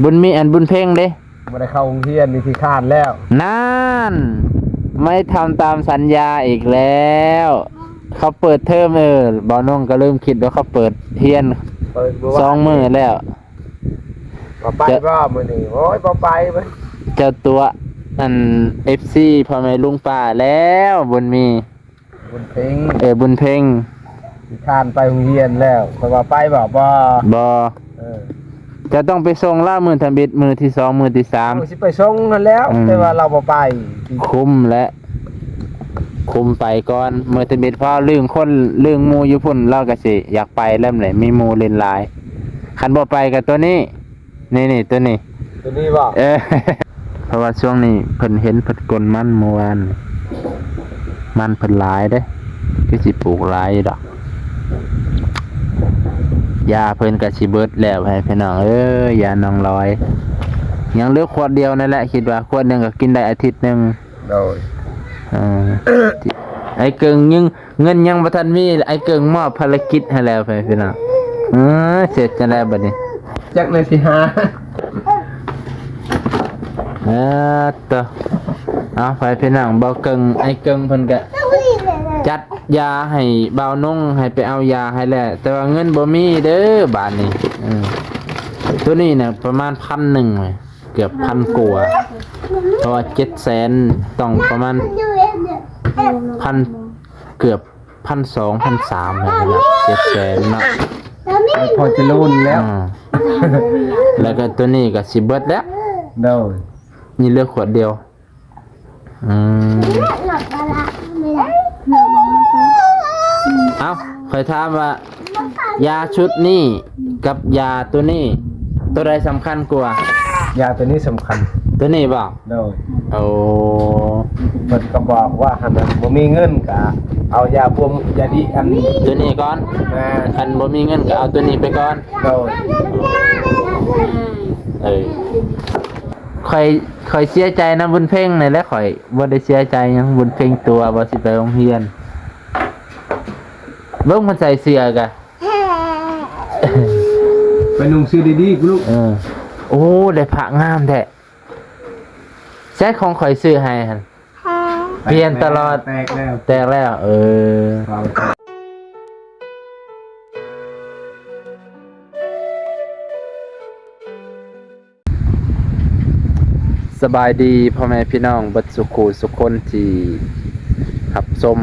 ບຸນມີ ອັນບຸນເພັງເດ້? ບໍ່ໄດ້ເຂົ້າໂຮງຮຽນນີ້ ຂີ້ຄ້ານແລ້ວ. ນັ້ນ ໄມ່ທຳຕາມສັນຍາອີກແລ້ວ. ເຂົາເປີດເທີມ ເອີ ບ່າວນົງກໍລືມຄິດວ່າເຂົາເປີດຮຽນ ເປີດມື້ວານ ສອງມື້ແລ້ວ. ບໍ່ໄປບໍ່ມື້ນີ້? ໂອ້ຍ ບໍ່ໄປເວີຍ. ເຈົ້າຕົວະ ອັນ ເອັຟຊີ ພໍ່ແມ່ລຸງປ້າແລ້ວ ບຸນມີ. ບຸນເພັງ ເອີ ບຸນເພັງ ຂີ້ຄ້ານໄປໂຮງຮຽນແລ້ວ. ຂ້ອຍວ່າໄປບໍ່? ບໍ່ ບໍ່. ເອີ ເຈົ້າຕ້ອງໄປສົ່ງລາວມື້ທຳອິດ ມື້ທີສອງ ມື້ທີສາມ. ໂອ້ຍ ຊິໄປສົ່ງຫັ້ນແລ້ວ ອືມ ແຕ່ວ່າລາວບໍ່ໄປ. ຄຸມແຫຼະ ຄຸມໄປກ່ອນ ມື້ທຳອິດ ເພາະເລື່ອງຄົນເລື່ອງໝູ່ຢູ່ພຸ້ນ ລາວກໍຊິຢາກໄປແລ້ວແຫຼະ ມີໝູ່ຫຼິ້ນຫຼາຍ. ຄັນບໍ່ໄປກໍຕົວນີ້ ນີ້ໆ ຕົວນີ້ ຕົວນີ້ບໍ່? ເອີ ເພາະວ່າຊ່ວງນີ້ເພິ່ນເຫັນເພິ່ນກົນມັນມື້ວານນີ້ ມັນເພິ່ນຫຼາຍເດ້ ຄືຊິປູກຫຼາຍຢູ່ດອກ. ຢາເພິ່ນກໍຊິເບິດແລ້ວ ໃຫ້ພີ່ນ້ອງເອີຍ ຢານ້ອງລອຍ ຍັງເຫຼືອຂວດດຽວນັ້ນແຫຼະ ຄິດວ່າຂວດໜຶ່ງກໍກິນໄດ້ອາທິດໜຶ່ງ. ໂດຍ ເອີ ໄອ້ເກິ່ງຍັງ ເງິນຍັງບໍ່ທັນມີ ໄອ້ເກິ່ງມອບພາລະກິດໃຫ້ແລ້ວ ໃຫ້ພີ່ນ້ອງ. ເອີ ເສັດຈັ່ງໃດບັດນີ້ ຈັກແນວຊິຫາ. ເອີ ໂຕ ເອົາ ໃຫ້ພີ່ນ້ອງ ບ່າວເກິ່ງ ໄອ້ເກິ່ງເພິ່ນກະຈັດຢາໃຫ້ບ່າວນົງ ໃຫ້ໄປເອົາຢາໃຫ້ແລ້ວ ແຕ່ວ່າເງິນບໍ່ມີເດີບາດນີ້. ເອີ ໂຕນີ້ນະປະມານພັນໜຶ່ງ ເກືອບພັນກວ່າ ເພາະວ່າເຈັດແສນ ຕ້ອງປະມານພັນ ເກືອບພັນສອງ ພັນສາມ ແມ່ນບໍ່? ເຈັດແສນເນາະ ພໍຈະລຸນແລ້ວ. ອ່າ ແລ້ວກໍຕົວນີ້ກໍຊິເບິດແລ້ວ. ໂດຍ ນີ້ເຫຼືອຂວດດຽວ. ອືມ ເອົ້າ ຂ້ອຍຖາມວ່າ ຢາຊຸດນີ້ກັບຢາຕົວນີ້ ຕົວໃດສຳຄັນກວ່າ? ຢາຕົວນີ້ສຳຄັນ. ຕົວນີ້ບໍ່? ໂດຍ. ໂອ້ ເພິ່ນກໍບອກວ່າ ຫັ້ນນະ ບໍ່ມີເງິນກະເອົາຢາພວມ ຢາດີອັນຕົວນີ້ກ່ອນ. ແມ່ນ. ຄັນບໍ່ມີເງິນກໍເອົາຕົວນີ້ໄປກ່ອນ. ໂດຍ. ເອີ ຂ້ອຍ ຂ້ອຍເສຍໃຈນຳບຸນເພັງນີ້ແຫຼະ ຂ້ອຍບໍ່ໄດ້ເສຍໃຈຫຍັງ ບຸນເພັງຕົວະ ວ່າຊິໄປໂຮງຮຽນ. ເບິ່ງມັນໃສ່ເສື້ອກະ ໄປນຸ່ງເສື້ອດີໆ ລູກ. ເອີ ໂອ້ ໄດ້ພະງາມແທ້. ໃຊ້ຂອງຂ້ອຍຊື້ໃຫ້ຫັ້ນ ປ່ຽນຕະຫຼອດ. ແຕກແລ້ວ ແຕກແລ້ວ. ເອີ ສະບາຍດີພໍ່ແມ່ພີ່ນ້ອງເບິດສູ່ຄູ່ສູ່ຄົນທີ່ຮັບຊົມ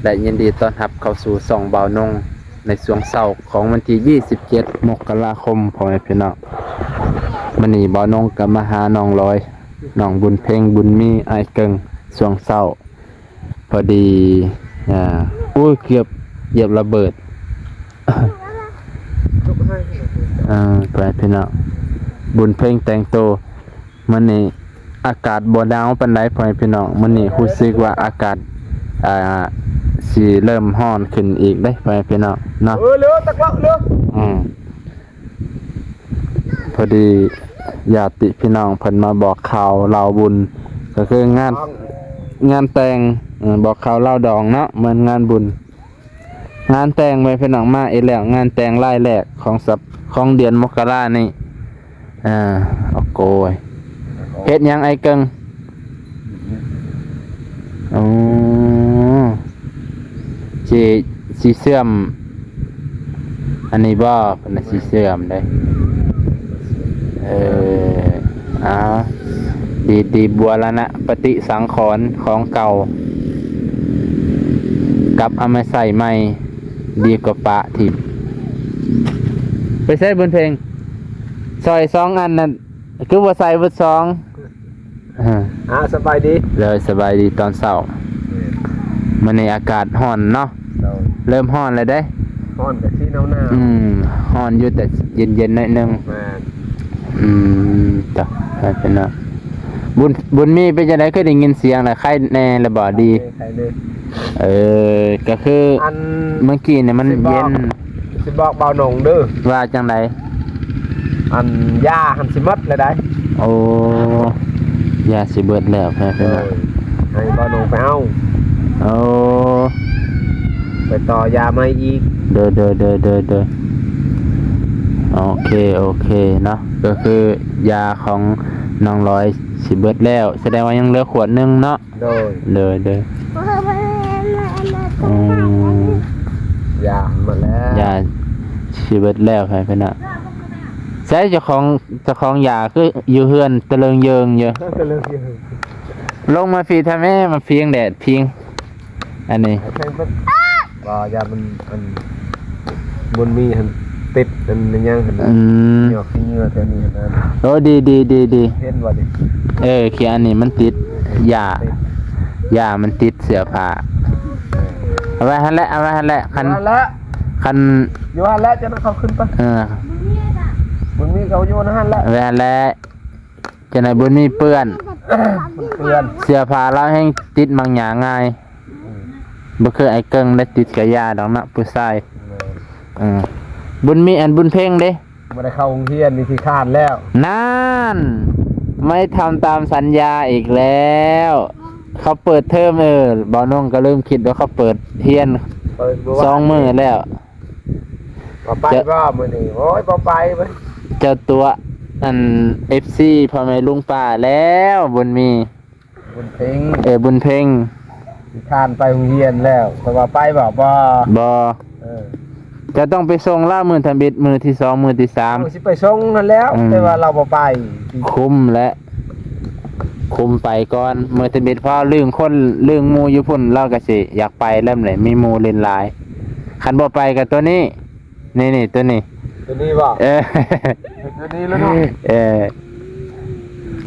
ແລະ ຍິນດີຕ້ອນຮັບເຂົ້າສູ່ຊ່ອງບ່າວນົງ ໃນຊ່ວງເຊົ້າຂອງວັນທີຊາວເຈັດ ມົກກະລາຄົມ ພໍ່ແມ່ພີ່ນ້ອງ. ມື້ນີ້ບ່າວນົງກໍມາຫານ້ອງລອຍ ນ້ອງບຸນເພັງ ບຸນມີ ອ້າຍເກິ່ງ ຊ່ວງເຊົ້າ. ພໍດີ ອ່າ ໂອ້ຍ ເກືອບຢຽບລະເບີດ. ອ່າ ໄປພີ່ນ້ອງ ບຸນເພັງແຕ່ງໂຕ. ມື້ນີ້ອາກາດບໍ່ໜາວປານໃດ ພໍ່ແມ່ພີ່ນ້ອງ. ມື້ນີ້ຮູ້ສຶກວ່າອາກາດ ອ່າ ຊິເລີ່ມຮ້ອນຂຶ້ນອີກເດ້ ພໍ່ແມ່ພີ່ນ້ອງເນາະ. ເອີ ເລີ ຕັກເລາະເລີ. ອືມ ພໍດີຍາດຕິພີ່ນ້ອງເພິ່ນມາບອກຂ່າວລາວບຸນ ກໍຄືງານ ງານແຕ່ງ ເອີ ບອກຂ່າວລາວດອງເນາະ ແມ່ນງານບຸນ. ງານແຕ່ງແມ່ນພີ່ນ້ອງ ມາອີກແລ້ວ ງານແຕ່ງລາຍແລກຂອງສັບ ຂອງເດືອນມົກກະລານີ້. ອ່າ ໂອ້ໂກຍ ເຮັດຫຍັງອ້າຍເກິ່ງ? ໂອ້ ຊິ ຊິເຊື່ອມອັນນີ້ບໍ່? ເພິ່ນວ່າຊິເຊື່ອມເດ້. ເອີ ອ່າ ດີ ດີ ບູລະນະປະຕິສັງຂອນຂອງເກົ່າ ກັບເອົາມາໃຊ້ໃໝ່ ດີກວ່າປະຖິ້ມ. ໄປໃສບຸນເພັງ? ສອຍສອງອັນນັ້ນ ຄືບໍ່ໃສ່ເບິດສອງ? ອ່າ ສະບາຍດີ. ໂດຍ ສະບາຍດີຕອນເຊົ້າ. ມື້ນີ້ອາກາດຮ້ອນເນາະ. ໂດຍ ເລີ່ມຮ້ອນແລ້ວເດ້. ຮ້ອນແຕ່ຊິໜາວໆ. ອືມ ຮ້ອນຢູ່ ແຕ່ເຢັນໆໜ້ອຍໜຶ່ງ. ແມ່ນ. ອືມ ຕະ ໄປເປັນເນາະ. ບຸນ ບຸນມີເປັນຈັ່ງໃດ? ຄືໄດ້ຍິນສຽງນະ ໄຄແດ່ແລ້ວບໍ່? ດີ ໄຄເດ້. ເອີ ກໍຄື ອັນ ເມື່ອກີ້ນີ້ມັນເຢັນ. ຊິບອກບ່າວນົງເດີ. ວ່າຈັ່ງໃດ? ອັນຢາຫັ້ນຊິໝົດແລ້ວໃດ໋. ໂອ້ ຢາຊິເບິດແລ້ວ ແພງເນາະ. ໃຫ້ບ່າວນົງໄປເອົາ. ໂອ້ ໄປຕໍ່ຢາໃໝ່ອີກ. ໂດຍ ໂດຍ ໂດຍ ໂດຍ ໂດຍ. ໄປ ໂອເຄ ໂອເຄເນາະ ກໍຄືຢາຂອງນ້ອງລອຍຊິເບິດແລ້ວ ສະແດງວ່າຍັງເຫຼືອຂວດໜຶ່ງເນາະ. ໂດຍ ໂດຍ ໂດຍ. ອືມ ຢາໝົດແລ້ວ ຢາຊິເບິດແລ້ວ ໃຜເພິ່ນນະ. ໃສເຈົ້າຂອງ ເຈົ້າຂອງຢາຄືຢູ່ເຮືອນຕະເລີງເຢິງຢູ່? ຕະເລີງເຢິງ. ລົງມາພີ້ແທ້ແມ້ ມາພິງແດດພິງ ອັນນີ້ ໃຫ້ເພິ່ນ ບໍ່ ຢ້ານມັນ ອັນ ມັນມີຫັ້ນ ຕິດອັນຫຍັງຫັ້ນ ອືມ ຫຍອກຂີ້ເຫຍື້ອແຖວນີ້ຫັ້ນນະ. ໂອ້ ດີ ດີ ດີ ດີ ເຫັນບໍ່ນີ້? ເອີ ຂີ້ອັນນີ້ມັນຕິດຢາ ຕິດ ຢາມັນຕິດເສື້ອຜ້າ. ເອີ ເອົາໄວ້ຫັ້ນແຫຼະ ເອົາໄວ້ຫັ້ນແຫຼະ ຄັນ ຢູ່ຫັ້ນແຫຼະ ຄັນ ຢູ່ຫັ້ນແຫຼະ ຈັ່ງນັ້ນເຂົາຂຶ້ນໄປ. ເອີ ບຸນມີເຂົາຢູ່ຫັ້ນແຫຼະ ເອົາໄວ້ຫັ້ນແຫຼະ ຈັ່ງໃດບຸນມີເປື້ອນ ເປື້ອນ ເສື້ອຜ້າລາວແຮ່ງຕິດໝາກຫຍ້າງ່າຍ. ອືມ ບໍ່ຄືໄອ້ເກິ່ງໄດ້ຕິດກະຢາດອກເນາະ ຜູ້ຊາຍ. ແມ່ນ ເອີ ບຸນມີ ອັນບຸນເພັງເດ້? ບໍ່ໄດ້ເຂົ້າໂຮງຮຽນນີ້ຂີ້ຄ້ານແລ້ວ. ນັ້ນ ໄມ່ທຳຕາມສັນຍາອີກແລ້ວ. ເຂົາເປີດເທີມ ເອີ ບ່າວນົງກໍລືມຄິດວ່າເຂົາເປີດຮຽນ ເປີດມື້ວານ ສອງມື້ແລ້ວ. ບໍ່ໄປ ຈະ ບໍ່ມື້ນີ້? ໂອ້ຍ ບໍ່ໄປເວີຍ. ເຈົ້າຕົວະ ອັນ ເອັຟຊີ ພໍ່ແມ່ລຸງປ້າແລ້ວ ບຸນມີ ບຸນເພັງ ເອີ ບຸນເພັງ ຂີ້ຄ້ານໄປໂຮງຮຽນແລ້ວ ຂ້ອຍວ່າໄປບໍ່? ບໍ່ ບໍ່. ເອີ ເຈົ້າຕ້ອງໄປສົ່ງລາວມື້ທຳອິດ ມື້ທີສອງ ມື້ທີສາມ ເອີ ຊິໄປສົ່ງຫັ້ນແລ້ວ. ອືມ ແຕ່ວ່າລາວບໍ່ໄປ ຄຸມແຫຼະ ຄຸມໄປກ່ອນ ມື້ທຳອິດ ເພາະລຶ້ງຄົນລຶ້ງໝູ່ຢູ່ພຸ້ນ ລາວກໍຊິຢາກໄປແລ້ວແຫຼະ ມີໝູ່ຫຼິ້ນຫຼາຍ. ຄັນບໍ່ໄປກໍຕົວນີ້ ນີ້ໆ ຕົວນີ້ ຕົວນີ້ບໍ່? ເອີ ຕົວນີ້ແລ້ວເນາະ. ເອີ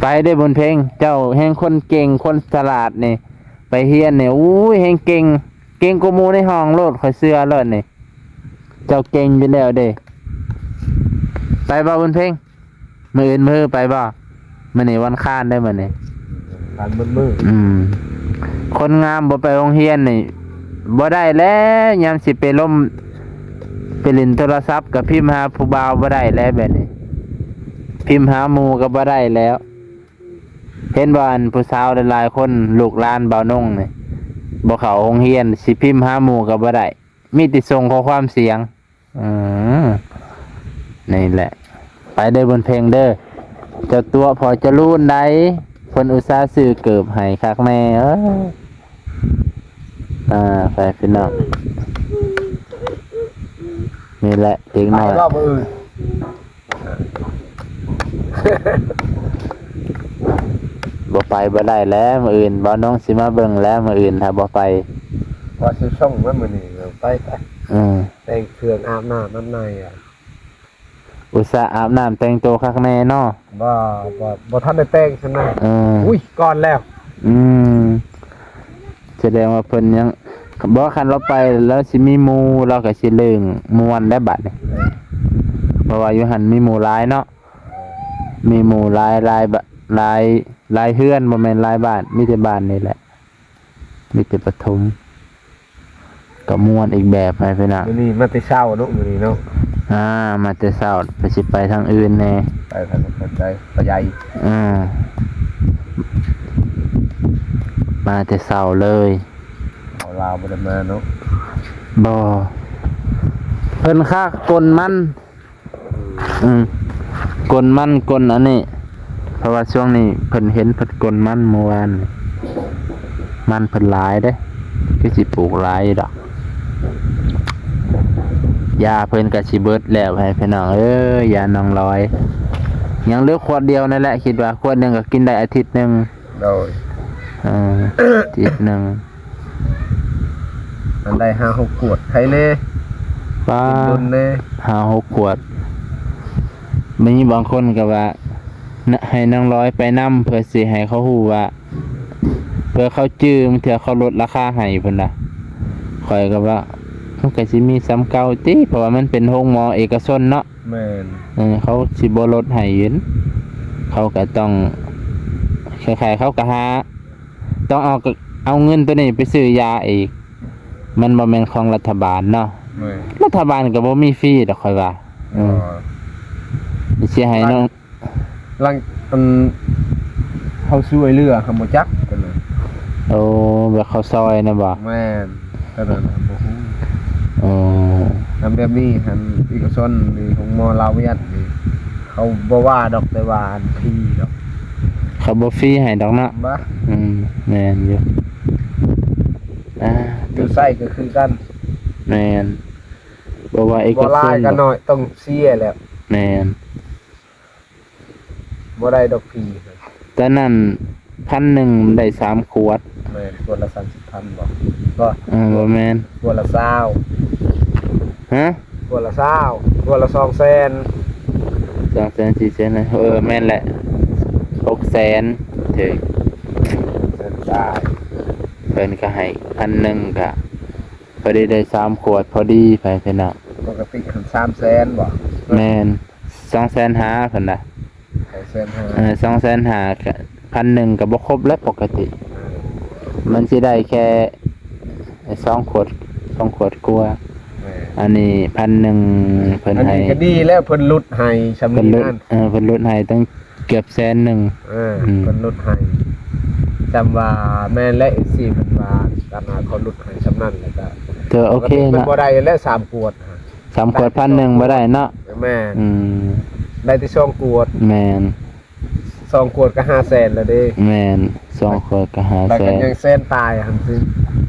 ໄປເດີ້ບຸນເພັງ ເຈົ້າແຮ່ງຄົນເກັ່ງ ຄົນສະຫຼາດນີ້ ໄປຮຽນນີ້ ໂອ້ຍ ແຮ່ງເກັ່ງ ເກັ່ງກວ່າໝູ່ໃນຫ້ອງໂລດ ຂ້ອຍເຊື່ອໂລດນີ້ ເຈົ້າເກັ່ງຢູ່ແລ້ວເດ້. ໄປບໍ່ບຸນເພັງ? ມື້ອື່ນມື້ໄປບໍ່? ມື້ນີ້ວັນຄານເດ້ມື້ນີ້ ຄານເບິດມື້. ອືມ ຄົນງາມບໍ່ໄປໂຮງຮຽນນີ້ບໍ່ໄດ້ແລ້ວ ຍາມຊິໄປລົມ ໄປຫຼິ້ນໂທລະສັບກໍພິມຫາຜູ້ບ່າວບໍ່ໄດ້ແລ້ວ ແບບນີ້ ພິມຫາໝູ່ກໍບໍ່ໄດ້ແລ້ວ. ເຫັນບໍ່ ອັນຜູ້ສາວຫຼາຍໆຄົນ ລູກຫຼານບ່າວນົງນີ້ ບໍ່ເຂົ້າໂຮງຮຽນ ຊິພິມຫາໝູ່ກໍບໍ່ໄດ້ ມີແຕ່ສົ່ງຂໍ້ຄວາມສຽງ. ອືມ ນີ້ແຫຼະ ໄປເດີ້ບຸນເພັງເດີ້ ເຈົ້າຕົວະພໍ່ຈະລູນໃດ ເພິ່ນອຸດສ່າຊື້ເກີບໃຫ້ຄັກແນ່. ເອີ ອ່າ ໄປພີ່ນ້ອງ ນີ້ແຫຼະເດັກນ້ອຍ ໄປບໍ່ມື້ອື່ນ? ບໍ່ໄປບໍ່ໄດ້ແລ້ວ ມື້ອື່ນບ່າວນົງຊິມາເບິ່ງແລ້ວ ມື້ອື່ນຖ້າບໍ່ໄປ ວ່າຊິສົ່ງແລ້ວມື້ນີ້ ໄປ ໄປ. ເອີ ແຕ່ງເຄື່ອງອາບນ້ຳອາບໃນ ອາ ອຸດສ່າອາບນ້ຳແຕ່ງໂຕຄັກແນ່ເນາະ. ບໍ່ ບໍ່ ບໍ່ທັນໄດ້ແຕ່ງຊັ້ນນະ. ເອີ ອຸ້ຍ ກ່ອນແລ້ວ. ອືມ ສະແດງວ່າເພິ່ນຍັງ ບໍ່ ຄັນລາວໄປລາວຊິມີໝູ່ ລາວກໍຊິເລີ້ງມ່ວນແລ້ວບາດນີ້ ເພາະວ່າຢູ່ຫັ້ນມີໝູ່ຫຼາຍເນາະ. ມີໝູ່ຫຼາຍ ຫຼາຍ ຫຼາຍ ຫຼາຍເຮືອນ ບໍ່ແມ່ນຫຼາຍບ້ານ ມີແຕ່ບ້ານນີ້ແຫຼະ ມີແຕ່ປະຖົມ ກໍມ່ວນອີກແບບໃຫ້ພີ່ນ້ອງ. ມື້ນີ້ມາແຕ່ເຊົ້າເນາະ ມື້ນີ້ເນາະ. ອ່າ ມາແຕ່ເຊົ້າ ໄປ ຊິໄປທາງອື່ນແດ່ ໄປທາງ ໄປ ໄປໃຫຍ່. ອ່າ ມາແຕ່ເຊົ້າເລີຍ ເອົາລາວບໍ່ໄດ້ມາເນາະ. ບໍ່ ເພິ່ນຄາກົນມັນ ອືມ ກົນມັນ ກົນອັນນີ້ ເພາະວ່າຊ່ວງນີ້ເພິ່ນເຫັນເພິ່ນກົນມັນມື້ວານນີ້ ມັນເພິ່ນຫຼາຍເດ້ ຄືຊິປູກຫຼາຍຢູ່ດອກ. ຢາເພິ່ນກໍຊິເບິດແລ້ວໃຫ້ພີ່ນ້ອງເອີຍ ຢານ້ອງລອຍ ຍັງເຫຼືອຂວດດຽວນັ້ນແຫຼະ ຄິດວ່າຂວດໜຶ່ງກໍກິນໄດ້ອາທິດໜຶ່ງ. ໂດຍ ເອີ ອາທິດໜຶ່ງ ອັນໃດຫ້າຫົກຂວດ ໃຄແນ່ ປາ ກິນດົນແນ່ ຫ້າຫົກຂວດ. ມີບາງຄົນກໍວ່າ ນະ ໃຫ້ນ້ອງລອຍໄປນຳ ເພື່ອຊິໃຫ້ເຂົາຮູ້ວ່າ ເພື່ອເຂົາຈື່ ບາງເທື່ອເຂົາລົດລາຄາໃຫ້ພຸ້ນນະ. ຂ້ອຍກໍວ່າ ມັນກໍຊິມີສ່ຳເກົ່າຕິ ເພາະວ່າມັນເປັນໂຮງໝໍເອກະຊົນເນາະ. ແມ່ນ ເອີ ເຂົາຊິບໍ່ລົດໃຫ້ເຫັນ ເຂົາກໍຕ້ອງ ຄ້າຍໆ ເຂົາກໍຫາ ຕ້ອງເອົາ ເອົາເງິນໂຕນີ້ໄປຊື້ຢາອີກ ມັນບໍ່ແມ່ນຂອງລັດຖະບານເນາະ. ແມ່ນ ລັດຖະບານກໍບໍ່ມີຟຣີດອກ ຂ້ອຍວ່າ. ເອີ ອໍ ຊິໃຫ້ນ້ອງ ຫຼັງ ອັນ ເຮົາຊ່ວຍເຫຼືອ ເຮົາບໍ່ຈັກກັນນະ. ໂອ້ ແບບເຂົາຊ່ອຍນະບໍ່? ແມ່ນ ຕອນນັ້ນບໍ່ຮູ້. ອໍ ຄັນແບບນີ້ຫັ້ນ ເອກະຊົນນີ້ ໂຮງໝໍລາວຫວຽດນີ້ ເຂົາບໍ່ວ່າດອກ ແຕ່ວ່າອັນຟຣີດອກ ເຂົາບໍ່ຟຣີໃຫ້ດອກເນາະ. ບໍ່ ອືມ ແມ່ນຢູ່. ອ່າ ຢູ່ໃສກໍຄືກັນ. ແມ່ນ. ບໍ່ວ່າເອກະຊົນ ບໍ່ຫຼາຍກໍໜ້ອຍ ຕ້ອງເສຍແລ້ວ. ແມ່ນ. ບໍ່ໄດ້ດອກພີ. ຕອນນັ້ນພັນໜຶ່ງໄດ້ສາມຂວດ. ແມ່ນ ຂວດລະສາມສິບພັນບໍ? ບໍ່ ເອີ ບໍ່ແມ່ນ ຂວດລະຊາວ. ຮະ? ຂວດລະຊາວ ຂວດລະສອງແສນ. ສອງແສນ ສີ່ແສນ ເອີ ແມ່ນແຫຼະ ຫົກແສນ ຖືກ ແສນປາຍ. ເພິ່ນກໍໃຫ້ພັນໜຶ່ງ ກໍພໍດີໄດ້ສາມຂວດ ພໍດີໄປພີ່ນ້ອງ. ປົກກະຕິຫັ້ນສາມແສນບໍ? ແມ່ນ ສອງແສນຫ້າ ເພິ່ນນະ. ສອງແສນຫ້າ ເອີ ສອງແສນຫ້າ ກະພັນໜຶ່ງກໍບໍ່ຄົບແລ້ວປົກກະຕິ. ເອີ ມັນຊິໄດ້ແຄ່ສອງຂວດ ສອງຂວດກວ່າ. ແມ່ນ. ອັນນີ້ພັນໜຶ່ງ ເພິ່ນໃຫ້ ອັນນີ້ກໍດີແລ້ວ ເພິ່ນຫຼຸດໃຫ້ຊ່ຳນີ້ນັ້ນ. ເອີ ເພິ່ນຫຼຸດໃຫ້ຕັ້ງເກືອບແສນໜຶ່ງ. ເອີ ອືມ ເພິ່ນຫຼຸດໃຫ້ ຊ່ຳວ່າແມ່ນແຫຼະ ເອັຟຊີ ເພິ່ນວ່າ ອັນນ່າ ເຂົາຫຼຸດໃຫ້ຊ່ຳນັ້ນ ແລ້ວກໍ ກໍໂອເຄເນາະ. ມັນບໍ່ໄດ້ແລ້ວ ສາມຂວດ ສາມຂວດ ໄດ້ແຕ່ ພັນໜຶ່ງ ສອງຂວດ ບໍ່ໄດ້ເນາະ. ແມ່ນ. ອືມ ໄດ້ແຕ່ສອງຂວດ. ແມ່ນ. ສອງຂວດກໍຫ້າແສນແລ້ວເດ້. ແມ່ນ ສອງຂວດກໍຫ້າແສນ ແລ້ວກໍຍັງແສນປາຍຫັ້ນຊິ.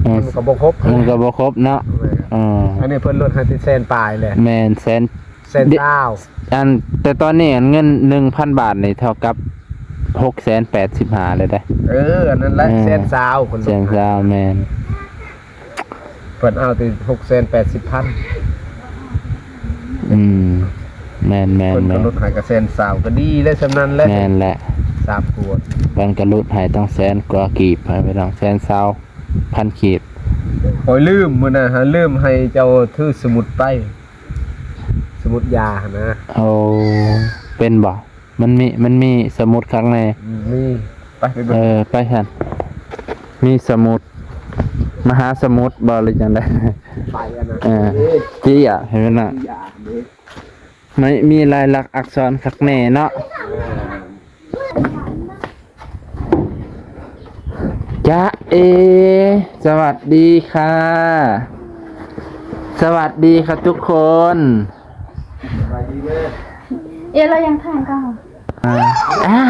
ເອີ ມັນກໍບໍ່ຄົບ ມັນກໍບໍ່ຄົບເນາະ. ແມ່ນ. ເອີ ອັນນີ້ເພິ່ນຫຼຸດໃຫ້ແຕ່ແສນປາຍແຫຼະ. ແມ່ນ ແສນ ແສນຊາວ. ອັນ ແຕ່ຕອນນີ້ ອັນ ເງິນໜຶ່ງພັນບາດນີ້ເທົ່າກັບຫົກແສນແປດສິບຫ້າແລ້ວເດ້. ເອີ ອັນນັ້ນແຫຼະ ເອີ ແສນຊາວ ເພິ່ນ ແສນຊາວ ແມ່ນ. ເພິ່ນເອົາແຕ່ຫົກແສນແປດສິບພັນ. ອືມ ແມ່ນໆໆ ເພິ່ນກໍຫຼຸດໃຫ້ກໍແສນຊາວ ກໍດີແລ້ວຊ່ຳນັ້ນແຫຼະ. ແມ່ນແຫຼະ ສາມຂວດ ເພິ່ນກໍຫຼຸດໃຫ້ຕັ້ງແສນກວ່າກີບ ໃຫ້ໄປຕັ້ງແສນຊາວພັນກີບ. ຂ້ອຍລືມ ມື້ນັ້ນຫາລືມໃຫ້ເຈົ້າຖືສະໝຸດໄປ ສະໝຸດຢາຫັ້ນນະ. ໂອ້ ເປັນບໍ່? ມັນມີ ມັນມີສະໝຸດຄັກແນ່. ອືມ ມີ ໄປ ໄປເບິ່ງ. ເອີ ໄປຊັ້ນ. ມີສະໝຸດ ມະຫາສະໝຸດບໍ່ ຫຼືຈັ່ງໃດ? ໄປອັນນັ້ນ. ເອີ ເດ້ ເຈ້ຍ ເຫັນບໍ່ນະ? ເຈ້ຍເດ້ ມັນມີລາຍລັກອັກສອນຄັກແນ່ເນາະ. ຈາເອ ສະຫວັດດີຄ່ະ ສະຫວັດດີຄ່ະທຸກຄົນ. ເອ ລາວຍັງຖ່າຍກ່ອນ. ອ່າ ອ່າ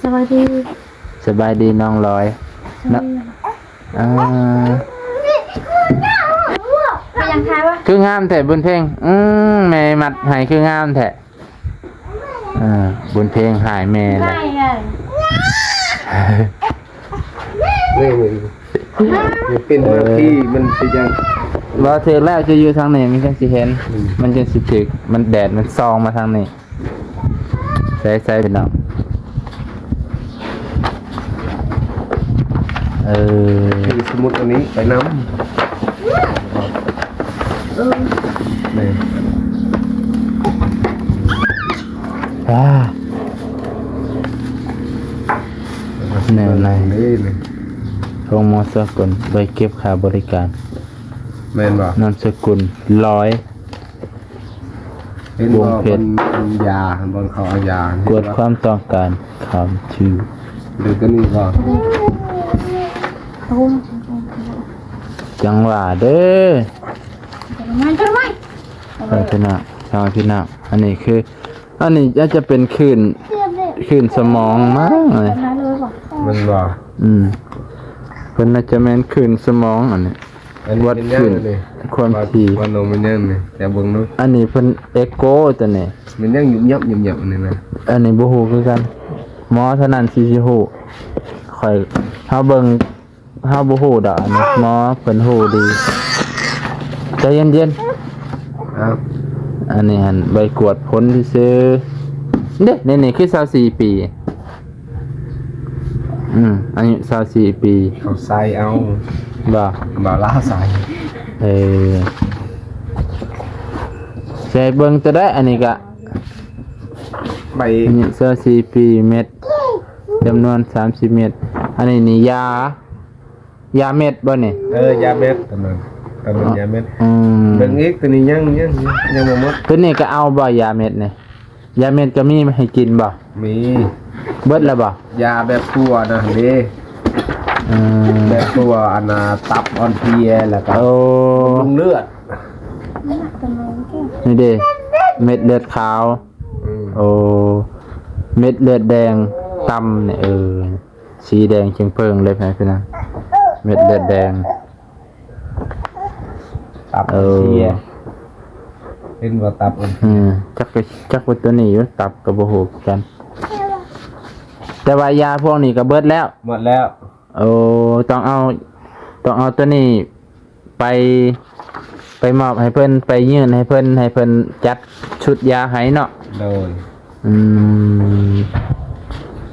ສະບາຍດີ ສະບາຍດີນ້ອງລອຍເນາະ. ອ່າ ເປັນຫຍັງຖ່າຍວະ? ຄືງາມແທ້ບຸນເພັງ. ອືມ ແມ່ມັດໃຫ້ຄືງາມແທ້. ອ່າ ບຸນເພັງຫາຍແມ່ແລ້ວ. ນີ້ ນີ້ ນີ້ ນີ້ ນີ້ ເປັນມາທີ່ມັນຊິຍັງ ບໍ່ຖືກແລ້ວ ຈະຢູ່ທາງນີ້ ມັນຈັ່ງຊິເຫັນ. ອືມ ມັນຈັ່ງຊິຖືກ ມັນແດດມັນສ່ອງມາທາງນີ້. ໃສ່ ໃສ່ພີ່ນ້ອງ. ເອີ ຖືສະໝຸດອັນນີ້ໄປນຳ. ເອີ ນີ້ ອ່າ ແນວໃນ ນີ້ ນີ້ ໂຮງໝໍສາກົນ ໃບເກັບຄ່າບໍລິການ. ແມ່ນບໍ່? ນາມສະກຸນ ລອຍ ເຫັນບໍ່? ວົງເພັດ ເພິ່ນ ເພິ່ນຢາ ບ່ອນເຂົາເອົາຢາ ກວດຄວາມຕ້ອງການ ຄຳຊື່ ເດີກະນີ້ບໍ່? ຈັງຫວະເດີ ມາ ມາ ມາ ເອີ ພີ່ນ້ອງ ພີ່ນ້ອງ ອັນນີ້ຄື ອັນນີ້ອາດຈະເປັນຄື້ນ ຄື້ນສະໝອງມັ້ງ. ແມ່ນບໍ່? ອືມ ເພິ່ນໜ້າຈະແມ່ນຄື້ນສະໝອງອັນນີ້. ວັດຂຶ້ນຄວາມຖີ່ ວັດລົງແມ່ນຫຍັງນີ້? ແຕ່ເບິ່ງດູ ອັນນີ້ເພິ່ນເອໂກຕົວນີ້ ແມ່ນຫຍັງຍຸບຍັບຍຸບຍັບອັນນີ້ນະ? ອັນນີ້ບໍ່ຮູ້ຄືກັນ ໝໍເທົ່ານັ້ນຊິ ຊິຮູ້. ຂ້ອຍ ເຮົາເບິ່ງ ເຮົາບໍ່ຮູ້ດອກ ອັນນີ້ໝໍເພິ່ນຮູ້ດີ. ໃຈເຢັນໆ ເອົາ ອັນນີ້ຫັ້ນໃບກວດຜົນຊື່ໆເດ້. ນີ້ ນີ້ຄືຊາວສີ່ປີ. ອືມ ອາຍຸຊາວສີ່ປີ ເຂົາໃສ່ເອົາ ບໍ່ ບໍ່ລາວໃສ່. ເອີ ໃສ່ເບິ່ງຕົວໃດ? ອັນນີ້ກະ ໃບ ອາຍຸຊາວສີ່ປີ ເມັດ ຈຳນວນສາມສິບເມັດ. ອັນນີ້ນີ້ຢາ ຢາເມັດບໍ່ນີ້? ເອີ ຢາເມັດ ຕົວນັ້ນ ຕົວນັ້ນຢາເມັດ. ອືມ ເບິ່ງອີກ ຕົວນີ້ຍັງ ຍັງ ຍັງບໍ່ໝົດ. ຕົວນີ້ກໍເອົາບໍ່ ຢາເມັດນີ້? ຢາເມັດກໍມີໃຫ້ກິນບໍ່? ມີ. ເບິດແລ້ວບໍ່? ຢາແບບຕົວນະເດ້. ອືມ ແບບຕົວອັນນ່າ ຕັບອ່ອນເພຍ ແລ້ວກໍ ໂອ້ ບຳລຸງເລືອດ. ນີ້ເດ້ ເມັດເລືອດຂາວ. ອືມ ໂອ້ ເມັດເລືອດແດງຕ່ຳນີ້ ເອີ ສີແດງເຄິ່ງເຜິ້ງເລີຍ ພີ່ນ້ອງ ເມັດເລືອດແດງ. ຕັບ ເອີ ເສຍ ເຫັນວ່າຕັບ ເອີ ຈັກ ຈັກວ່າຕົວນີ້ຢູ່ ຕັບກໍບໍ່ຮູ້ຄືກັນ. ແຕ່ວ່າຢາພວກນີ້ກໍເບິດແລ້ວ. ໝົດແລ້ວ. ໂອ້ ຕ້ອງເອົາ ຕ້ອງເອົາຕົວນີ້ໄປ ໄປມອບໃຫ້ເພິ່ນ ໄປຍື່ນໃຫ້ເພິ່ນ ໃຫ້ເພິ່ນຈັດຊຸດຢາໃຫ້ເນາະ. ໂດຍ. ອືມ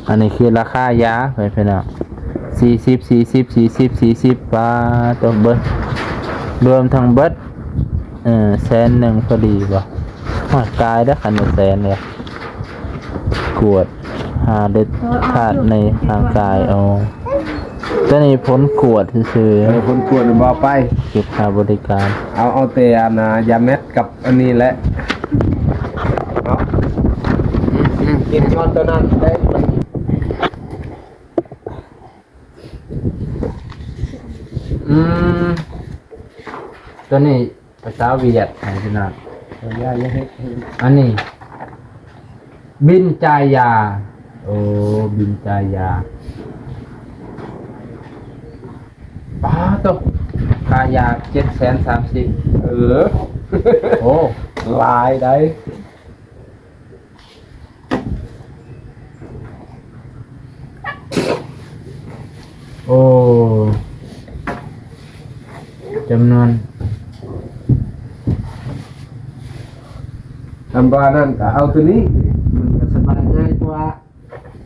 ອັນນີ້ຄືລາຄາຢາ ເພື່ອນພີ່ນ້ອງ ສີ່ສິບ ສີ່ສິບ ສີ່ສິບ ສີ່ສິບ ປາໂຕ ເບິດ ລວມທັງເບິດ ເອີ ແສນໜຶ່ງພໍດີບໍ່? ຮອດກາຍເດີ້ ຄັນວ່າແສນເດ້. ກວດຫາເລືອດຂາດໃນຮ່າງກາຍ. ອໍ ຕົວນີ້ຜົນກວດຊື່ໆ. ເອີ ຜົນກວດບໍ່ເອົາໄປ ເກັບຄ່າບໍລິການ. ເອົາ ເອົາແຕ່ອັນນ່າ ຢາແມັດກັບອັນນີ້ແຫຼະ. ເອົາ ອືມ ເກັບຍ້ອນຕົວນັ້ນໄດ້. ອືມ ຕົວນີ້ພາສາຫວຽດໃຫ້ພີ່ນ້ອງ. ເອີ ຢ່າ ຢ່າເຮັດ ອັນນີ້ ບິນຈາຍາ. ໂອ້ ບິນຈາຍາ ປາໂຕ ຄ່າຢາເຈັດແສນສາມສິບ. ເອີ ໂອ້ ຫຼາຍໄດ໋. ໂອ້ ຈຳນວນ ຄັນວ່ານັ້ນກໍເອົາຕົວນີ້ ມັນກໍສະບາຍງ່າຍກວ່າ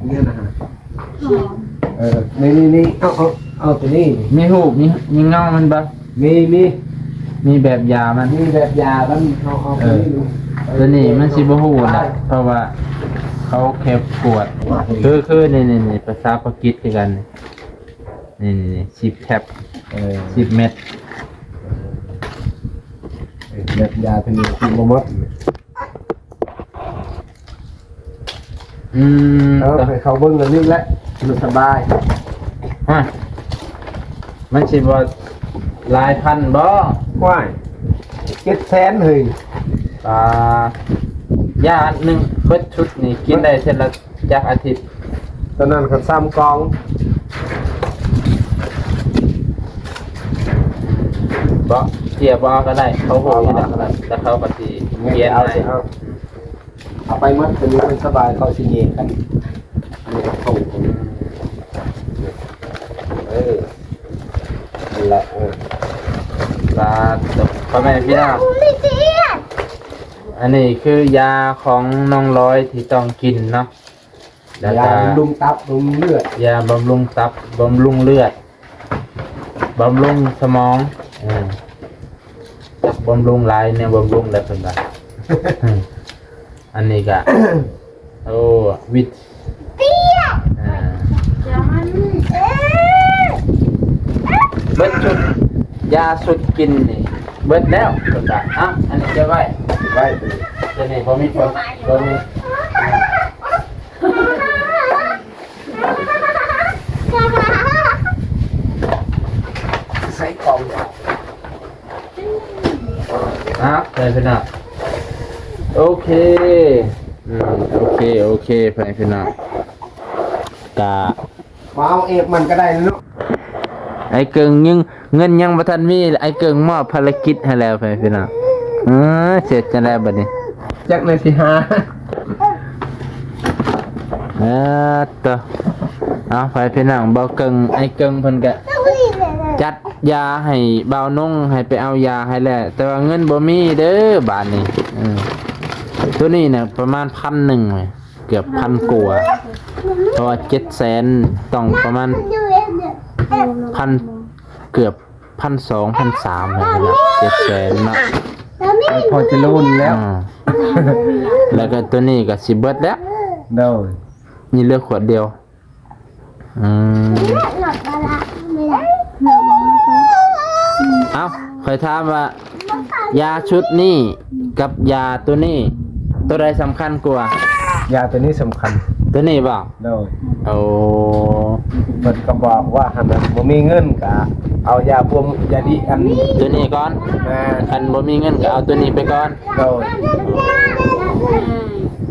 ນີ້ນະ. ເອີ ນີ້ໆໆ ເອົາ ເອົາ ເອົາຕົວນີ້. ມີຮູບ ມີ ມີເງົາມັນບໍ່? ມີ ມີ ມີແບບຢາມັນ ມີແບບຢາມັນ. ເຮົາເອົາ ເອີ ຕົວນີ້ ຕົວນີ້ມັນຊິບໍ່ຮູ້ແຫຼະ ເພາະວ່າເຂົາແຄ່ກວດ. ຄື ຄື ນີ້ໆໆ ພາສາປາກິສຄືກັນ ນີ້ໆໆ ສິບແທັບ. ເອີ ສິບເມັດ. ເອີ ແບບຢາຕົວນີ້ກິນບໍ່ໝົດ. ອືມ ເອີ ໃຫ້ເຂົາເບິ່ງອັນນີ້ແຫຼະ ມັນສະບາຍ. ຮະ ມັນຊິບໍ່ຫຼາຍພັນບໍ່? ວ້າຍ ເຈັດແສນເຮີ້ຍ. ອ່າ ຢາອັນໜຶ່ງເບິດຊຸດນີ້ກິນໄດ້ເທື່ອລະຈັກອາທິດ? ຕອນນັ້ນຄັນສາມກ່ອງ ບໍ່ ເສຍບໍ່ເອົາກໍໄດ້ ເຂົາຮູ້ຢູ່ແລ້ວ ແລ້ວເຂົາກໍຊິປ່ຽນໃຫ້. ເອົາໄປໝົດ ຕົວນີ້ມັນສະບາຍ ເຂົາຊິແຍກກັນ. ເອີ ນັ້ນແຫຼະ. ເອີ ສາທຸ ພໍ່ແມ່ພີ່ນ້ອງ ອັນນີ້ຄືຢາຂອງນ້ອງລອຍທີ່ຕ້ອງກິນເນາະ ແລ້ວກໍ ຢາບຳລຸງຕັບບຳລຸງເລືອດ ຢາບຳລຸງຕັບບຳລຸງເລືອດ ບຳລຸງສະໝອງ. ເອີ ຈັກບຳລຸງຫຼາຍແນວບຳລຸງແລ້ວເພິ່ນວ່າ. ອັນນີ້ກະ ໂອ້ ວິດ ອ່າ ເບິດຊຸດ ຢາຊຸດກິນນີ້ເບິດແລ້ວເພິ່ນວ່າ. ເອົ້າ ອັນນີ້ເກັບໄວ້ ໄວ້ ຕົວນີ້ບໍ່ມີຜົນ ບໍ່ມີ ໃສ່ກ່ອງ. ອ່ະ ໄປພີ່ນ້ອງ ໂອເຄ ອືມ ໂອເຄ ໂອເຄ ໄປພີ່ນ້ອງ ກະ ມາເອົາເອກມັນກໍໄດ້ເນາະ. ໄອ້ເກິ່ງຍັງ ເງິນຍັງບໍ່ທັນມີ ໄອ້ເກິ່ງມອບພາລະກິດໃຫ້ແລ້ວ ໄປພີ່ນ້ອງ. ເອີ ເສັດຈັ່ງໃດບັດນີ້ ຈັກແນວຊິຫາ. ເອີ ໂຕ ເອົາ ໄປພີ່ນ້ອງ ບໍ່ເກິ່ງ ໄອ້ເກິ່ງເພິ່ນກະຈັດຢາໃຫ້ບ່າວນົງ ໃຫ້ໄປເອົາຢາໃຫ້ແລ້ວ ແຕ່ວ່າເງິນບໍ່ມີເດີບາດນີ້. ເອີ ໂຕນີ້ນະປະມານພັນໜຶ່ງ ເກືອບພັນກວ່າ ເພາະວ່າເຈັດແສນ ຕ້ອງປະມານພັນ ເກືອບພັນສອງ ພັນສາມ ເຈັດແສນເນາະ ພໍຈະລຸນແລ້ວ. ອ່າ ແລ້ວກໍໂຕນີ້ກໍຊິເບິດແລ້ວ. ໂດຍ ມີເຫຼືອຂວດດຽວ. ອືມ ເອົ້າ ຂ້ອຍຖາມວ່າ ຢາຊຸດນີ້ກັບຢາໂຕນີ້ ໂຕໃດສຳຄັນກວ່າ? ຢາຕົວນີ້ສຳຄັນ. ຕົວນີ້ບໍ່? ໂດຍ. ໂອ້ ເພິ່ນກໍບອກວ່າ ຄັນບໍ່ມີເງິນກໍເອົາຢາພວມ ຢາດີອັນ ຕົວນີ້ກ່ອນ. ແມ່ນ. ຄັນບໍ່ມີເງິນກໍເອົາຕົວນີ້ໄປກ່ອນ. ໂດຍ.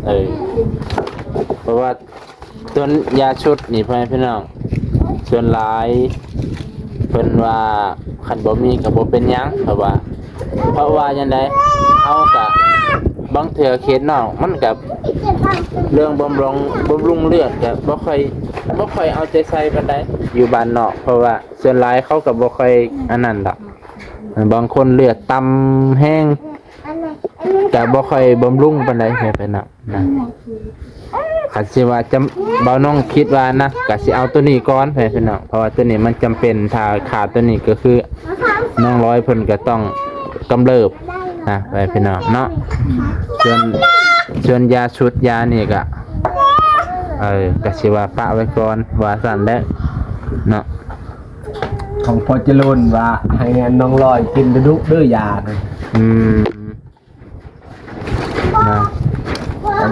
ເອີ ເພາະວ່າ ສ່ວນຢາຊຸດນີ້ ພໍ່ແມ່ພີ່ນ້ອງ ສ່ວນຫຼາຍເພິ່ນວ່າ ຄັນບໍ່ມີກໍບໍ່ເປັນຫຍັງ ເພາະວ່າ ເພາະວ່າຈັ່ງໃດ ເຮົາກະ ບາງເທື່ອເຂດນອກ ມັນກະເລື່ອງບຳລຸງ ບຳລຸງເລືອດກະບໍ່ຄ່ອຍ ບໍ່ຄ່ອຍເອົາໃຈໃສ່ປານໃດ ຢູ່ບ້ານນອກ ເພາະວ່າສ່ວນຫຼາຍເຂົາກະບໍ່ຄ່ອຍອັນນັ້ນດອກ. ບາງຄົນເລືອດຕ່ຳແຮງ ກະບໍ່ຄ່ອຍບຳລຸງປານໃດ ເອີ ພີ່ນ້ອງນະ. ຄັນຊິວ່າຈຳ ບ່າວນ້ອງຄິດວ່ານະ ກະຊິເອົາໂຕນີ້ກ່ອນ ພີ່ນ້ອງ ເພາະວ່າໂຕນີ້ມັນຈຳເປັນ ຖ້າຂາດໂຕນີ້ກໍຄືນ້ອງລອຍເພິ່ນກໍຕ້ອງກຳເລີບນະ ພີ່ນ້ອງເນາະ. ສ່ວນ ສ່ວນຢາຊຸດຢານີ້ກະ ເອີ ກະຊິວ່າປະໄວ້ກ່ອນ ວ່າຊັ້ນແຫຼະເນາະ. ຂອງພໍ່ຈະລຸນວ່າໃຫ້ນ້ອງລອຍກິນດຸໆເດີຢານະ. ອືມ ນະ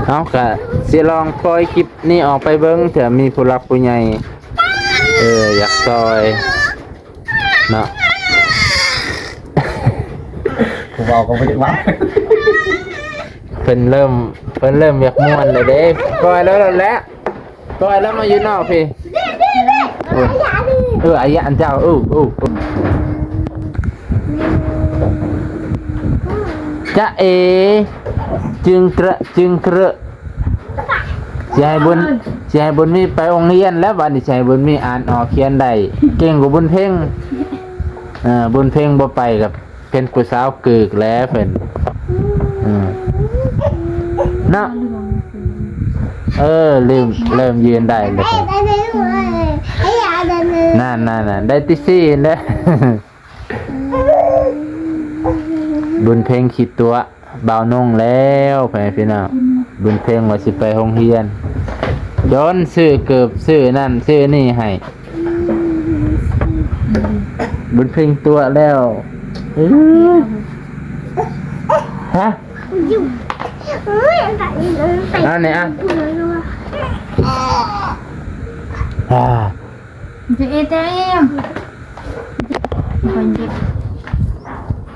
ເຮົາກະຊິລອງປ່ອຍຄລິບນີ້ອອກໄປເບິ່ງ ເທື່ອມີຜູ້ຫຼັກຜູ້ໃຫຍ່ ເອີ ຢາກຊ່ອຍເນາະ. ຜູ້ເວົ້າກໍບໍ່ຢາກເວົ້າ ເພິ່ນເລີ່ມ ເພິ່ນເລີ່ມຢາກມ່ວນແລ້ວເດ້ ປ່ອຍແລ້ວແຫຼະ. ກໍໃຫ້ລາວມາຢູ່ນອກພີ້. ໂອ້ຍ ເອີ ອາຍະອັນເຈົ້າ ເອີ ເອີ ເອີ ຈະເອ ຈຶ່ງເກຣະ ຈຶ່ງເກຣະ ຊິໃຫ້ບຸນ ຊິໃຫ້ບຸນມີໄປໂຮງຮຽນແລ້ວ ບາດນີ້ຊິໃຫ້ບຸນມີອ່ານອອກຂຽນໄດ້ ເກັ່ງກວ່າບຸນເພັງ. ເອີ ບຸນເພັງບໍ່ໄປກັບ ເປັນຜູ້ສາວກຶກແລ້ວເພິ່ນ ອືມ ເນາະ. ເອີ ລືມ ເລີ່ມຢືນໄດ້ແລ້ວເພິ່ນ ນັ້ນໆໆ ໄດ້ຕິສີ່ແລ້ວ. ບຸນເພັງຂີ້ຕົວະບ່າວນົງແລ້ວ ພໍ່ແມ່ພີ່ນ້ອງ. ບຸນເພັງວ່າຊິໄປໂຮງຮຽນ ຈົນຊື້ເກີບ ຊື້ນັ້ນຊື້ນີ້ໃຫ້. ບຸນເພັງຕົວະແລ້ວ. ເອີຍ ຮະ ອັນນີ້ອະ ອ່າ ຈະເອແຕງ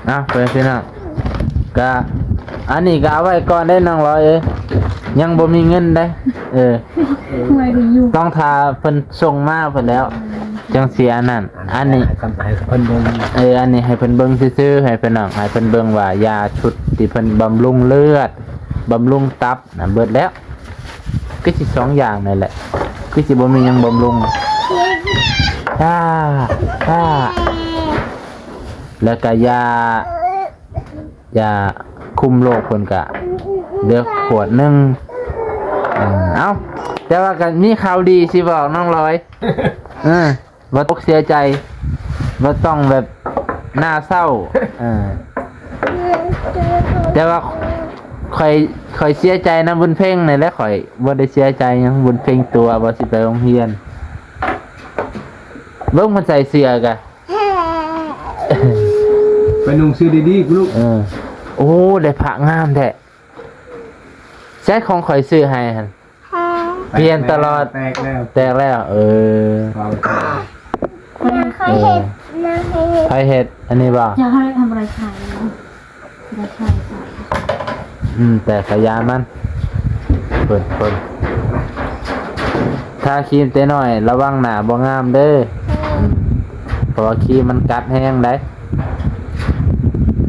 ເອົາໄປພີ່ນ້ອງ ກະ ອັນນີ້ກະເອົາໄວ້ກ່ອນເດ້ນ້ອງລອຍເອີຍ ຍັງບໍ່ມີເງິນເດ້. ເອີ ຕ້ອງຖ້າເພິ່ນສົ່ງມາເພິ່ນແລ້ວ ຈັ່ງຊິອັນນັ້ນ. ອັນນີ້ ໃຫ້ເພິ່ນເບິ່ງ ເອີ ອັນນີ້ໃຫ້ເພິ່ນເບິ່ງຊື່ໆ ໃຫ້ພີ່ນ້ອງ ໃຫ້ເພິ່ນເບິ່ງວ່າຢາຊຸດທີ່ເພິ່ນບຳລຸງເລືອດ ບຳລຸງຕັບນະ ເບິດແລ້ວ. ຄືຊິສອງຢ່າງນັ້ນແຫຼະ ຄືຊິບໍ່ມີຫຍັງບຳລຸງ. ອາ ອາ ແລ້ວກະຢາ ຢາຄຸມໂລກເພິ່ນກະເຫຼືອຂວດໜຶ່ງ. ເອີ ເອົ້າ ແຕ່ວ່າກະມີຂ່າວດີຊິບອກນ້ອງລອຍ ເອີ ບໍ່ຕົກເສຍໃຈ ບໍ່ຕ້ອງແບບໜ້າເສົ້າ. ເອີ ແຕ່ວ່າຂ້ອຍ ຂ້ອຍເສຍໃຈນຳບຸນເພັງນີ້ແຫຼະ ຂ້ອຍບໍ່ໄດ້ເສຍໃຈຫຍັງ ບຸນເພັງຕົວະ ວ່າຊິໄປໂຮງຮຽນ. ເບິ່ງມັນໃສ່ເສື້ອກະ ໄປນຸ່ງເສື້ອດີໆ ລູກ. ເອີ ໂອ້ ໄດ້ພະງາມແທ້ ໃຊ້ຂອງຂ້ອຍຊື້ໃຫ້ຫັ້ນ. ປ່ຽນຕະຫຼອດ ແຕກແລ້ວ ແຕກແລ້ວ ເອີ ໃຜເຮັດ ໃຜເຮັດ ອັນນີ້ບໍ່? ຢາກໃຫ້ທຳອະໄລຂາຍ ອືມ ແຕ່ຂະຢາມັນ ເພິ່ນ ເພິ່ນ ທາຄຣີມແຕ່ນ້ອຍ ລະວັງໜ້າບໍ່ງາມເດີ ເພາະວ່າຄຣີມມັນກັດແຮງໃດ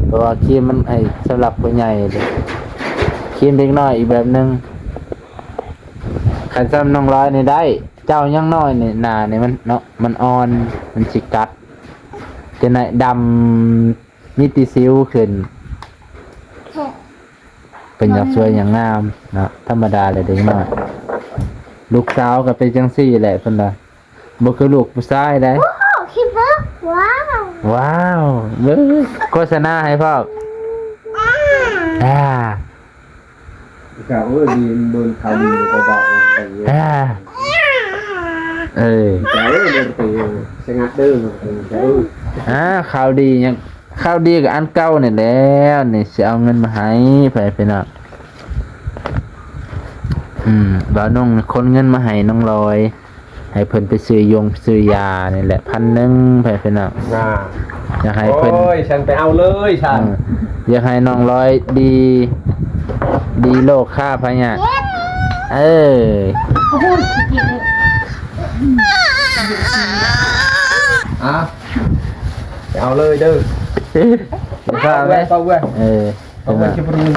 ເພາະວ່າຄຣີມມັນໃຫ້ສຳລັບຜູ້ໃຫຍ່ເດ້ ຄຣີມເດັກນ້ອຍອີກແບບໜຶ່ງ. ຄັນຊ່ຳນ້ອງລອຍນີ້ໄດ້ ເຈົ້າຍັງນ້ອຍນີ້ ໜ້ານີ້ມັນເນາະ ມັນອ່ອນ ມັນຊິກັດ ຈະໜ້ອຍດຳ ມີແຕ່ສິວຂຶ້ນ ເພິ່ນຢາກສວຍຢາກງາມເນາະ ທຳມະດາແຫຼະເດັກນ້ອຍ ລູກສາວກໍເປັນຈັ່ງຊີ້ແຫຼະເພິ່ນວ່າ ບໍ່ຄືລູກຜູ້ຊາຍໃດ. ໂອ້ໂຫ ຄິດເບິ່ງ ວ້າວ ວ້າວ ເບິ່ງໂຄສະນາໃຫ້ພ້ອມ ອ່າ ອ່າ ກະເອີ ດີ ເບິ່ງຂ່າວດີກໍບອກໄປຢູ່ ອ່າ ເອີ ກະເອີ ເບິ່ງໄປຢູ່ ສະຫງັດເດີ ກະເອີ ອ່າ ຂ່າວດີຫຍັງ ຂ່າວດີກໍອັນເກົ່ານີ້ແຫຼະ ນີ້ຊິເອົາເງິນມາໃຫ້ ພໍ່ແມ່ພີ່ນ້ອງ. ອືມ ບ່າວນົງໂອນເງິນມາໃຫ້ນ້ອງລອຍ ໃຫ້ເພິ່ນໄປຊື້ຢົງຊື້ຢານີ້ແຫຼະ ພັນໜຶ່ງ ໃຫ້ເພິ່ນນະ ອ່າ ຢາກໃຫ້ເພິ່ນ ໂອ້ຍ ຊັ້ນໄປເອົາເລີຍຊັ້ນ ເອີ ຢາກໃຫ້ນ້ອງລອຍດີ ດີໂລກຂ້າພະຍາດ ເອີ ອ່າ ໄປເອົາເລີຍເດີ ເອີ ເອົາເວີ້ຍ ເອົາເວີ້ຍ ເອີ ເອົາເວີ້ຍ ເອີ ຊິບໍ່ຮູ້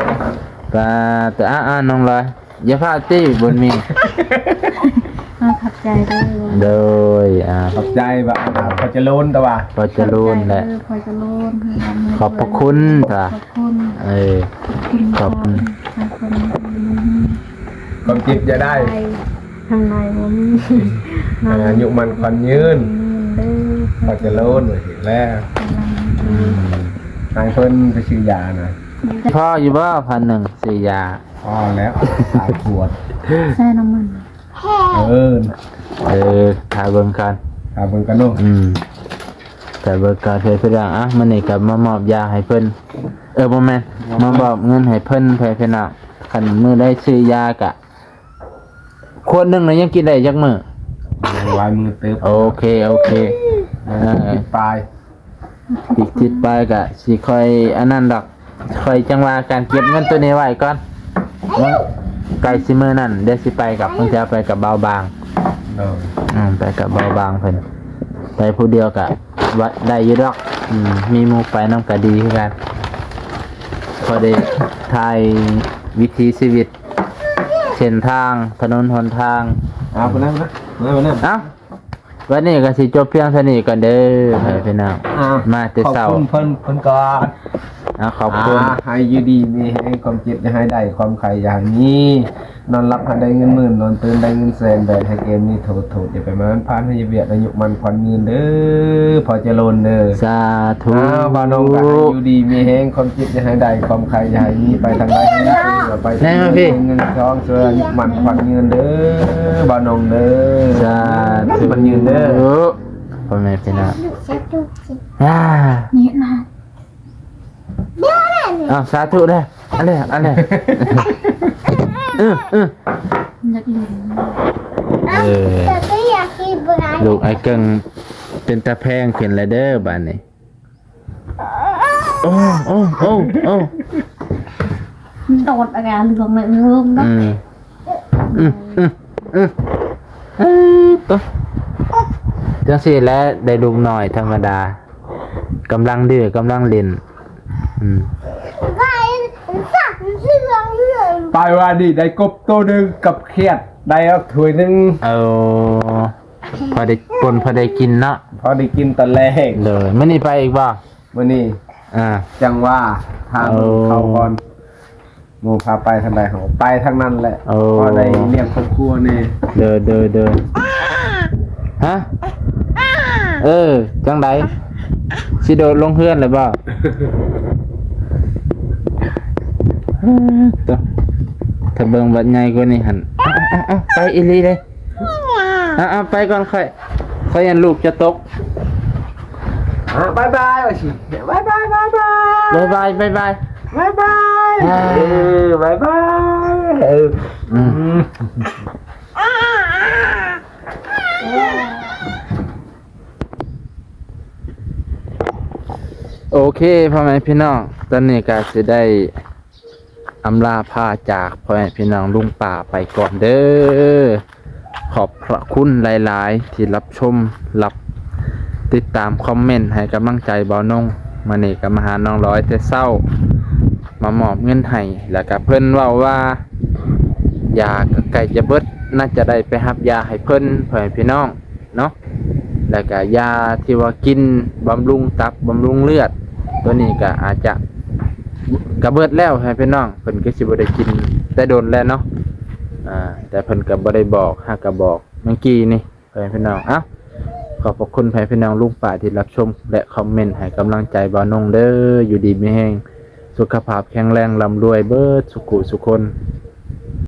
ປາ ແຕ່ ອ່າ ນ້ອງລອຍ ຢ່າພາຕິບຸນມີ ອ່າ ຂອບໃຈເດີ ໂດຍ ອ່າ ຂອບໃຈວ່າ ອ່າ ພໍ່ຈະໂລນ ແຕ່ວ່າ ພໍ່ຈະໂລນແຫຼະ ຂອບໃຈເດີ ພໍ່ຈະໂລນ ຂອບພະຄຸນ ຂອບຄຸນ ເອີ ຂອບຄຸນ ຄວາມເຈັບຢ່າໄດ້ ທາງໃນບໍ່ມີ ອ່າ ອາຍຸໝັ້ນຂວັນຍືນ ເດີ ພໍ່ຈະໂລນ ເຫັນແລ້ວ ອືມ ໃຫ້ເພິ່ນໄປຊື້ຢານະ ພໍຢູ່ບໍ່ ພັນໜຶ່ງ ຊື້ຢາ? ພໍແລ້ວ ສາມຂວດ ໃສ່ນ້ຳມັນ ເອີ ເອີ ຖ້າເບິ່ງກັນ ຖ້າເບິ່ງກັນເນາະ ອືມ ຖ້າເບິ່ງກັນ ເພິ່ນ ອ່ະ ມື້ນີ້ກໍມາມອບຢາໃຫ້ເພິ່ນ ເອີ ບໍ່ແມ່ນ ມາມອບເງິນໃຫ້ເພິ່ນ ເພື່ອເພິ່ນເນາະ ຄັນມື້ໃດຊື້ຢາກະ ຂວດໜຶ່ງນະ ຍັງກິນໄດ້ຈັກມື້? ຍັງຫຼາຍມື້ເຕີບ ໂອເຄ ໂອເຄ ເອີ ປາຍ ອີກທິດປາຍກະຊິຄ່ອຍອັນນັ້ນດອກ ຄ່ອຍຈັ່ງວ່າກັນ ເກັບເງິນໂຕນີ້ໄວ້ກ່ອນ ໃກ້ຊິມື້ນັ້ນ ດຽວຊິໄປກັບ ເພິ່ນຊິເອົາໄປກັບບ່າວບາງ ໂດຍ ອືມ ໄປກັບບ່າວບາງເພິ່ນ ໄປຜູ້ດຽວກະໄດ້ຢູ່ດອກ ອືມ ມີໝູ່ໄປນຳກະດີຄືກັນ ພໍໄດ້ຖ່າຍວິຖີຊີວິດ ເສັ້ນທາງ ຖະໜົນຫົນທາງ ເອົາ ພຸ້ນນະ ພຸ້ນນະ ມາ ມາ ມາ ເອົາ ວັນນີ້ກໍຊິຈົບພຽງເທົ່ານີ້ກ່ອນເດີ ໃຫ້ພີ່ນ້ອງ ອ່າ ມາແຕ່ເຊົ້າ ຂອບຄຸນເພິ່ນ ເພິ່ນກ່ອນ ອ່າ ຂອບຄຸນ ອ່າ ໃຫ້ຢູ່ດີມີແຮງ ຄວາມເຈັບຢ່າໃຫ້ໄດ້ ຄວາມໄຂ້ຢ່າໃຫ້ມີ ນອນຫຼັບໃຫ້ໄດ້ເງິນໝື່ນ ນອນຕື່ນໄດ້ເງິນແສນ ແບກໃຫ້ເກມມີໂທດ ໂທດຢ່າໄປມານຜ່ານ ໃຫ້ຢູ່ວຽກໄດ້ຍຸກໝັ້ນຂວັນຍືນເດີ ພໍ່ຈະໂລນເດີ ສາທຸ ອ່າ ບ່າວນົງກໍໃຫ້ຢູ່ດີມີແຮງ ຄວາມເຈັບຢ່າໃຫ້ໄດ້ ຄວາມໄຂ້ຢ່າໃຫ້ມີ ໄປທາງໃດໃຫ້ມີ ໄປທາງໃດ ເງິນທອງ ເຊີຍຍຸກໝັ້ນຂວັນຍືນເດີ ບ່າວນົງເດີ ສາທຸ ຂວັນຍືນເດີ ພໍ່ແມ່ພີ່ນ້ອງ ອ່າ ນີ້ນະ ອ້າວ ສາທຸເດີ ອັນນີ້ ອັນນີ້ ເອີ ເອີ ຢາກຫຼິ້ນ ເອີ ລູກອ້າຍເກິ່ງເປັນຕາແພງຂຶ້ນແລ້ວເດີບາດນີ້ ໂອ້ ໂອ້ ໂອ້ ໂອ້ ມັນໂດດອາການເຫຼືອງເລີຍເລີງເນາະ ອືມ ອືມ ອືມ ອືມ ເອີ ໂຕ ຈັ່ງຊີ້ແຫຼະ ໄດ້ລູກນ້ອຍທຳມະດາ ກຳລັງດື້ ກຳລັງຫຼິ້ນ ອືມ ໄປວ່ານີ້ໄດ້ກົບໂຕໜຶ່ງກັບຂຽດ ໄດ້ອອກຖ້ວຍໜຶ່ງ ເອີ ພໍໄດ້ປົນ ພໍໄດ້ກິນເນາະ ພໍໄດ້ກິນຕອນແລງ ໂດຍ ມື້ນີ້ໄປອີກບໍ່? ມື້ນີ້ ອ່າ ຈັ່ງວ່າ ຖ້າເບິ່ງເຂົ້າກ່ອນ ໂອ້ ໝູ່ພາໄປທາງໃດເຮົາໄປທາງນັ້ນແຫຼະ ໂອ້ ພໍໄດ້ລ້ຽງຄອບຄົວແດ່ ເດີ ເດີ ເດີ ຮະ ເອີ ຈັ່ງໃດ ຊິໂດດລົງເຮືອນແລ້ວບໍ່? ໂຕ ຖ້າເບິ່ງບັດໃຫຍ່ກວ່ານີ້ຫັ້ນ ເອົາ ເອົາ ເອົາ ໄປອີ່ຫຼີເດ້ ເອົາ ເອົາ ໄປກ່ອນ ຂ້ອຍ ຂ້ອຍຢ້ານລູກຈະຕົກ ອ່າ ບາຍບາຍ ວ່າຊິ ບາຍບາຍ ບາຍບາຍ ບາຍບາຍ ບາຍບາຍ ບາຍບາຍ ອ່າ ເອີ ບາຍບາຍ ເອີ ອືມ ອືມ ໂອເຄ ພໍ່ແມ່ພີ່ນ້ອງ ຕອນນີ້ກໍຊິໄດ້ ອຳລາພາຈາກພໍ່ແມ່ພີ່ນ້ອງລຸງປ້າໄປກ່ອນເດີ ຂອບພະຄຸນຫຼາຍໆທີ່ຮັບຊົມ ຮັບຕິດຕາມຄອມເມັນໃຫ້ກຳລັງໃຈບ່າວນົງ ມື້ນີ້ກໍມາຫານ້ອງລອຍແຕ່ເຊົ້າ ມາມອບເງິນໃຫ້ ແລ້ວກໍເພິ່ນເວົ້າວ່າ ຢາກໍໃກ້ຈະເບິດ ໜ້າຈະໄດ້ໄປຮັບຢາໃຫ້ເພິ່ນ ພໍ່ແມ່ພີ່ນ້ອງ ເນາະ ແລ້ວກະຢາທີ່ວ່າກິນບຳລຸງຕັບບຳລຸງເລືອດ ໂຕນີ້ກະອາດຈະກະເບິດແລ້ວໃຫ້ພີ່ນ້ອງ ເພິ່ນກໍຊິບໍ່ໄດ້ກິນແຕ່ດົນແລ້ວເນາະ ອ່າ ແຕ່ເພິ່ນກໍບໍ່ໄດ້ບອກ ຫາກະບອກເມື່ອກີ້ນີ້ໃຫ້ພີ່ນ້ອງ ເອົ້າ ຂອບພະຄຸນໃຫ້ພີ່ນ້ອງລຸງປ້າທີ່ຮັບຊົມ ແລະ ຄອມເມັນໃຫ້ກຳລັງໃຈບ່າວນົງເດີ ຢູ່ດີມີແຮງ ສຸຂະພາບແຂງແຮງ ລ່ຳລວຍເບິດສຸຂູສຸຄົນ.